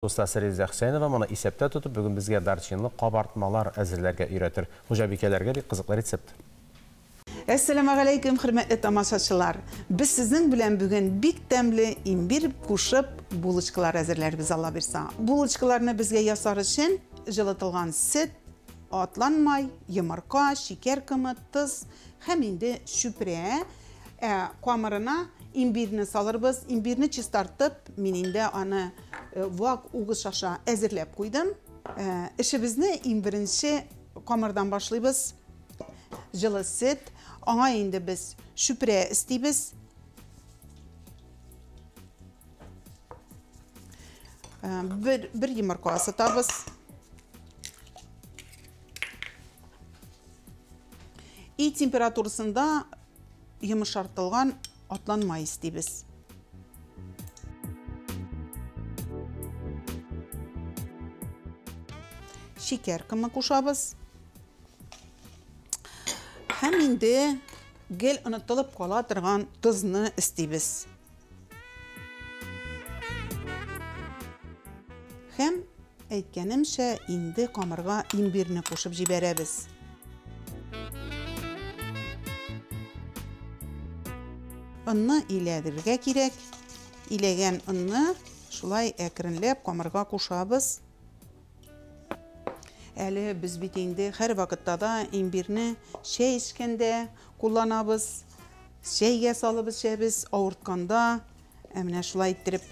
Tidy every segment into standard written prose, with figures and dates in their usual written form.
Остасы Резеда Хөсәенова моны исәптә тотып, бүген безгә дарчинлы кабартмалар әзерләргә өйрәтер. Хуҗабикәләргә бик кызыклы рецепт. Әссәламегаләйкүм, хөрмәтле тамашачылар. Без сезнең белән бүген бик тәмле имбир кушып булочкалар әзерләрбез, Алла бирса. Булочкаларны безгә ясар өчен җылытылган сөт, атланмай, йомырка, шикәр комы, тоз һәм инде чүпрә. Камырына имбирне салырбыз. Имбирне чистартып, мин инде аны вак угыч аша әзерләп куйдым. Эшебезне иң беренче камырдан башлыйбыз. Җылы сөт, аңа инде без чүпрә өстибез. Бер йомырка асытабыз. И температурасында йомшартылган атланмай өстибез. Шикәр комы кушабыз. Һәм инде гел онытылып кала торган тозны өстибез. Һәм әйткәнемчә, инде камырга имбирне кушып җибәрәбез. Онны иләдергә кирәк. Иләгән онны шулай әкренләп камырга кушабыз. Әле без бит инде һәр вакытта да имбирне чәй эчкәндә кулланабыз. Чәйгә салып эчәбез, авыртканда. Ә менә шулай иттереп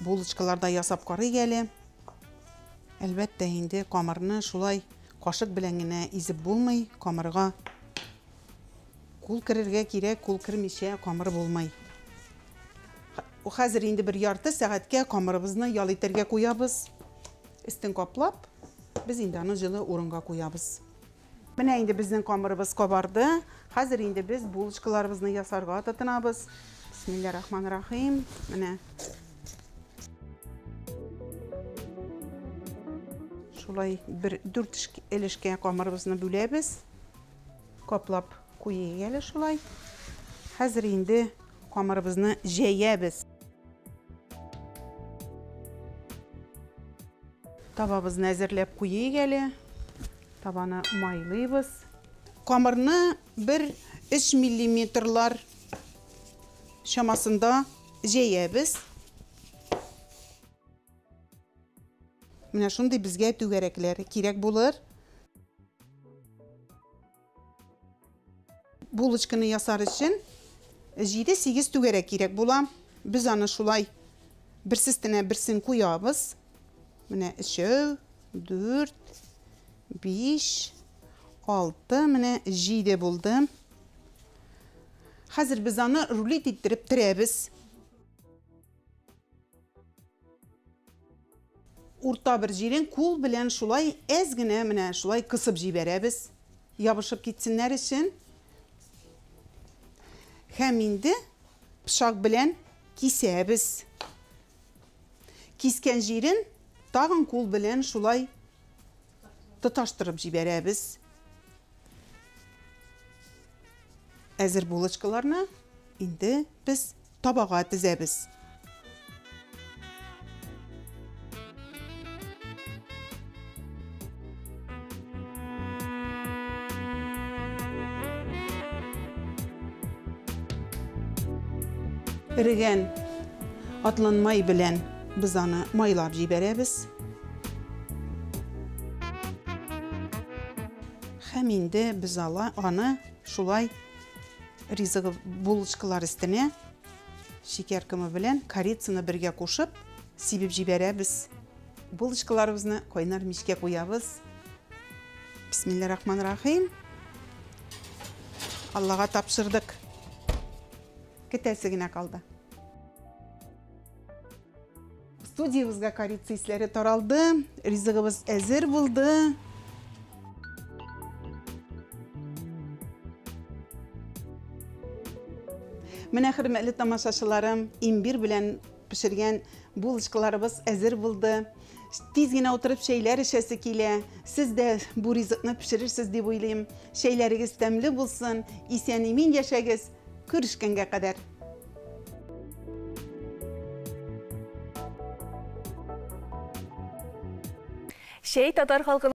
булочкаларда ясап карыйк әле. Әлбәттә инде камырны шулай кашык белән генә изеп булмый. Камырга кул керергә кирәк, кул кермичә камыр булмый. Хәзер инде бер ярты сәгатькә камырыбызны ял итәргә куябыз. Өстен каплап, без инде аны җылы урынга куябыз. Менә инде безнең камырыбыз кабарды. Хәзер инде без булочкаларыбызны ясарга тотынабыз. Бисмиллахиррахманиррахим. Менә. Шулай бер дүрт өлешкә камырыбызны бүләбез. Каплап куйыйк әле шулай. Хәзер инде камырыбызны җәябез. Табабызны әзерләп куйыйк әле. Табаны майлыйбыз. Камырны бер өч миллиметрлар чамасында җәябез. Менә шундый безгә түгәрәкләр кирәк булыр. Булочканы ясар өчен җиде-сигез түгәрәк кирәк була. Без аны шулай берсе өстенә берсен куябыз. Менә өчәү, дүрт, биш, алты, менә җиде булды. Хәзер без аны рулет иттереп терәбез. Урта бер җирен кул белән шулай әз генә менә шулай кысып җибәрәбез. Ябышып китсеннәр өчен. Һәм инде пычак белән кисәбез. Кискән җирен тагын кул белән шулай тоташтырып җибәрәбез. Әзер булочкаларны инде без табага тезәбез. Эрегән атланмай белән без аны майлап җибәрәбез. Һәм инде без аны шулай ризыгы булочкалар өстенә шикәр комы белән корицаны бергә кушып сибеп җибәрәбез. Булочкаларыбызны кайнар мичкә куябыз. Бисмиллахиррахманиррахим. Аллага тапшырдык. Көтәсе генә калды. Студиябезгә корица исләре таралды, ризыгыбыз әзер булды. Менә, хөрмәтле тамашачыларым, имбир белән пешергән булочкаларыбыз әзер булды. Тиз генә утырып чәйләр эчәсе килә. Сез дә бу ризыкны пешерерсез дип уйлыйм. Чәйләрегез тәмле булсын, исән-имин яшәгез. Күрешкәнгә кадәр. Чәй татар халкының.